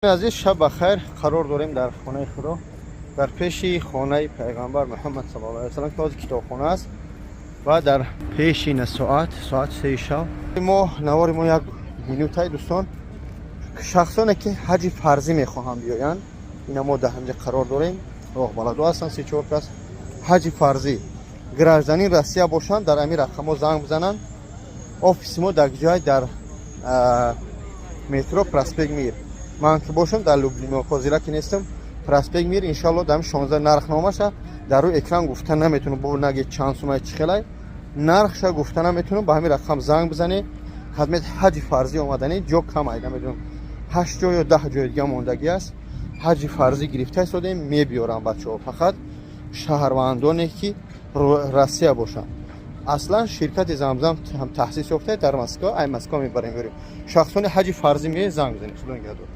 Азиз, шаб бахайр. Қарор дорем дар хонаи Худо, дар пеши хонаи пайғамбар Муҳаммад саллаллоҳу алайҳи васаллам, ки ҳозир китобхона аст, ва дар пеши на соат 3 шаб. Мо навори мо як минутай, дӯстон. Шахсоне, ки ҳаҷи фарзӣ мехоҳанд биёянд, ина мо дар ҳамҷа қарор дорем. Роҳбаладо ҳастанд, се чор кас. Ҳаҷи фарзӣ, гражданин Россия бошанд, дар ҳамин рақамҳо занг бизананд. Офиси мо дар ҷой, дар метро Проспект Мир. Ман ки бошам, дар Люблино ҳозира ки нестам. Проспект Мир, иншалло, дар 16. Нархномаша дар рӯи экран гуфта наметунам, бо наге чанд сумай, чӣ хелай, нархша гуфта наметунам. Ба ҳамин рақам занг бизанед. Хадмати ҳаҷи фарзӣ омаданӣ, ҷо кам ай, намедонам, ҳашт ҷо ё 10 ҷои дига мондагӣ аст. Ҳаҷи фарзӣ гирифта истодем, мебиёрам бачаҳо, фақат шаҳрвандоне, ки Россия бошанд. Аслан ширкати Замзам таҳсис ёфта дар Москва, ай Москва мебарем, мебарем. Шахсони ҳаҷи фарзӣ меояд, занг бизанед. Худо нигаҳдор.